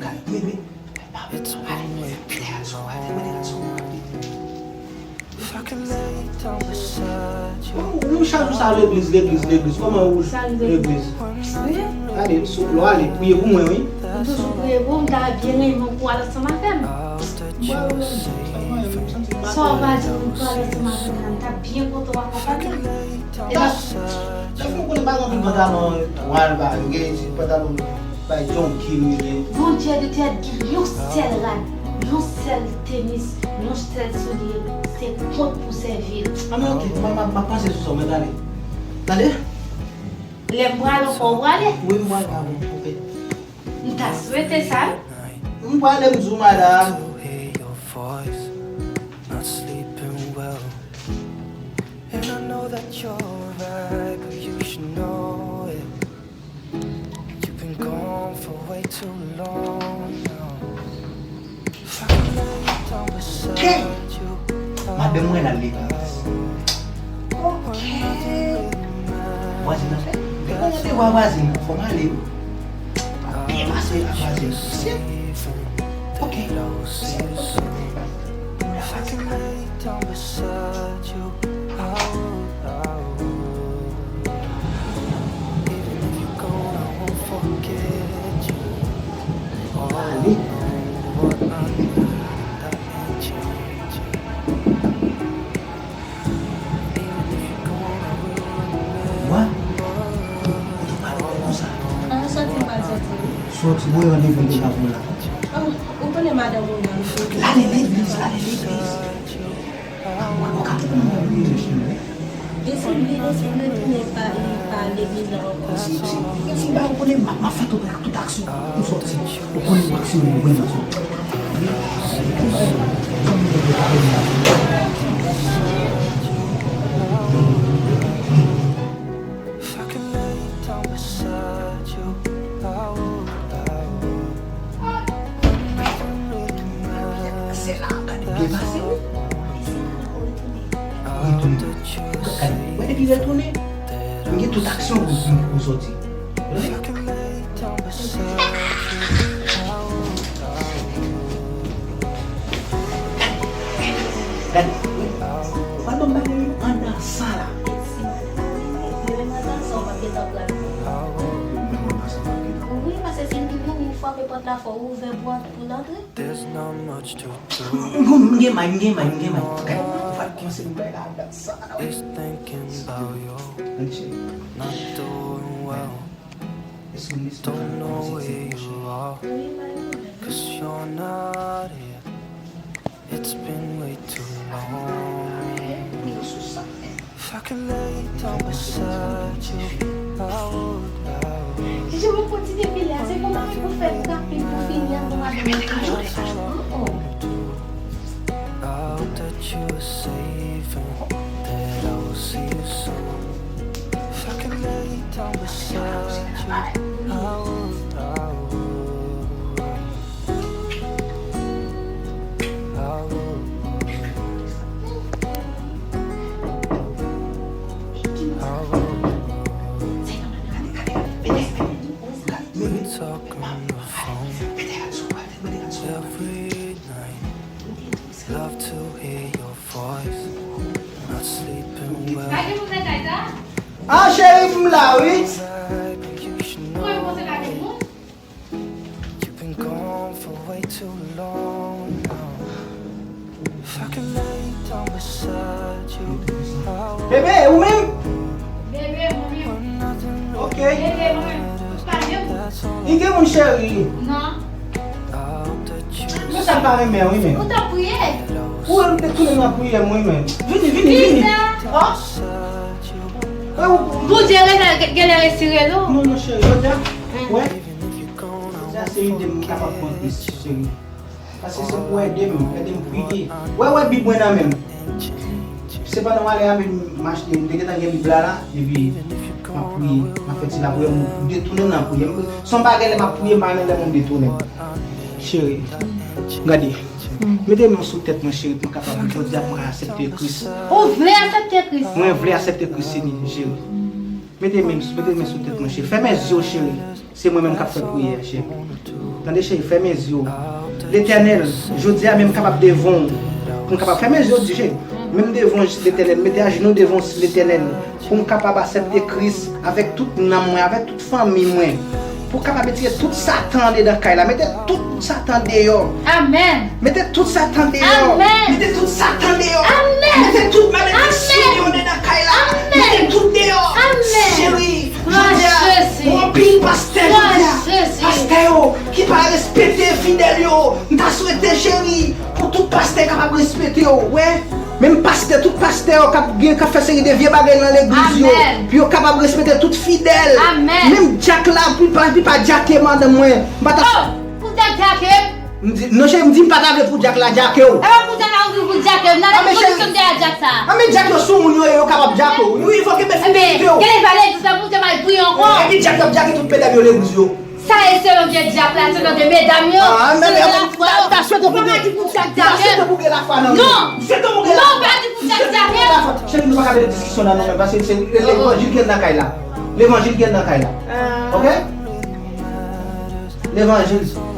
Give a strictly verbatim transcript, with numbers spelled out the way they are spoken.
Gade, bebe. Pale, mete al sou, mete al sou. Ou, ou chak jou sa legliz, legliz, legliz. Kòman ou legliz? Wi. Gade, sou, lè w ale, priye pou mwen, wi. M toujou priye pou ou, m ta byen renmen pou w al ansanm avè m. Sa w pa di m pou w al ansanm avè m, m ta byen kontan w akonpanye m. E pa, lè fè w konnen pa gen anpil pantalon, w al ba, gen ti pantalon, bay John Kim, gen. Bondye de tèt, gen yon sèl rad, yon sèl tenis, yon sèl soulye, se kont pou sèvi l. A, men oke, m, m, m ap panse sou sa, mwen gade. Tande? Lè m prale, ou fò w prale? Wi, m pral avè w, oke. M ta swete sa, wi. M prale, m di w, madam. And I know that you're right, but you should know it. You've been gone for way too long now. If I can lay down beside you, madanm mwen la legliz. Ok. Vwazin nan fè. Depi mwen te wè vwazin nan, fò m ale wi. Byen pase ak vwazin nan. Mesye. Ok. Mesye. Down beside you, I would, I would. Even if you're gone, I won't forget you. Oh, no, what I need, I ain't changing. Even if you're gone, I will remember. Ou pale konsa? An, sòti m pral sòti wi. Sòti, mwen randevou m te ba ou la. Oh, ou konnen madanm ou la. L ale legliz, l ale legliz. Mwen, ou ka te konn mwen bliye, cheri. Depi m bliye, depi m retounen pa, pa legliz la ankò. Si, si, si ba ou konnen, m ap, m ap fè tout, tout aksyon pou sòti. Ou konnen m aksyone, ou konnen m aksyone. If I can lay down beside you, I would, I would. Se la, gade, byen pase, wi. Retounen. Gade, wè, depi retounen, m gen tout aksyon pou, pou, pou sòti. Gade, ou pral ban m bagay yo anndan sa la. Wi, paske si m te vini, m frape pòt la, fò ou ouvè pòt pou l antre. M, m, m gen may, m gen may, m gen may. Gade, ou pral kòmanse pou bagay la anndan sa la, wi. Ann cheri. Espri m, espri m pral kòmanse eksplike, cheri. Wi, may. It's been way too long. If I can lay down beside you, I would, I would. Si je veux continuer pile, c'est comment il faut faire rapide pour finir dans la. I hope that you are safe and that I will see you soon. If I can lay down beside you, I would, I would. Ah, cheri, m la, wi. You've been gone for way too long now. If I can lay down beside you, I would. Bebe, ou menm? Bebe, mwen menm. Ok. Bebe, mwen menm. Ou pa menm? Li gen moun cheri. Non. Mwen sa pa renmen, wi, men. Ou t ap priye. Ou wè m te tounen nan priyè, mwen menm. Vini, vini, vini. Kisa? Oh. Bondye genlè retire l, wi. Non, non, cheri, jodi a, wè. Sa se ide m kapab pran plis, cheri. Paske se pou ede m, ede m priye. Wè, wè Bib mwen nan men m. Se pandan w ale a, m achte, m te gentan gen Bib la la, epi m ap priye, m ap fè ti lapriyè, m detounen m nan priyè. Se yon bagay lè m ap priye, m pa renmen lè moun detounen m. Cheri, gade, mete men w sou tèt mwen, cheri, pou m kapab, jodi a, pou m ka aksepte Kris. Ou vle aksepte Kris? Mwen vle aksepte Kris, cheri. Mete men, mete men sou tèt mwen, cheri. Fèmen zye w, cheri. Se mwen menm k ap fè priyè, cheri. Tande, cheri, fèmen zye w. Letènèl, jodi a menm kapab devan w. Pou m kapab fèmen zye w, di, cheri, menm devan Letènèl, mete ajenou devan Letènèl. Pou m kapab aksepte Kris avèk tout nanm mwen, avèk tout fanmi mwen. Pou w kapab retire tout Satan andedan kay la. Mete tout Satan deyò. Amèn. Mete tout Satan deyò. Amèn. Mete tout Satan deyò. Amèn. Mete tout malediksyon yo andedan kay la. Amèn. Mete tout deyò. Amèn. Cheri, jodi a, gen anpil pastè jodi a. Pastè yo ki pa respekte fidèl yo. M ta swete, cheri, pou tout pastè kapab respekte yo. Wè, menm pastè, tout pastè yo k ap gen, k ap fè seri de vye bagay nan legliz yo. Amèn. Pou yo kapab respekte tout fidèl. Amèn. Menm dyak la, pou li pa, li pa djake madanm mwen. M pa ta... Oh, pou dyak djake m? M di, non, cheri, m di m pa ta vle pou dyak la djake w. E pa pou dyak la, ou di pou djake m. Nan legliz yo te a dyak sa. Anben, dyak yo sou moun yo ye, yo kapab djake w. Wi, fò kenbe fidèl yo. Ebyen, gen lè va legliz la, pou te mal priye ankò. Epi dyak yo ap djake tout medam yo legliz yo. Sa e selon de dyak la, selon de medam yo, selon lafwa yo. M ta swete pou gen, m ta swete pou gen lafwa nan mwen. Non. M swete pou gen lafwa. Non, pa di pou dyak djake m. Cheri, nou pa ka mete diskisyon nan nou menm, paske se levanjil ki anndan kay la. Levanjil ki anndan kay la. Oke? Levanjil.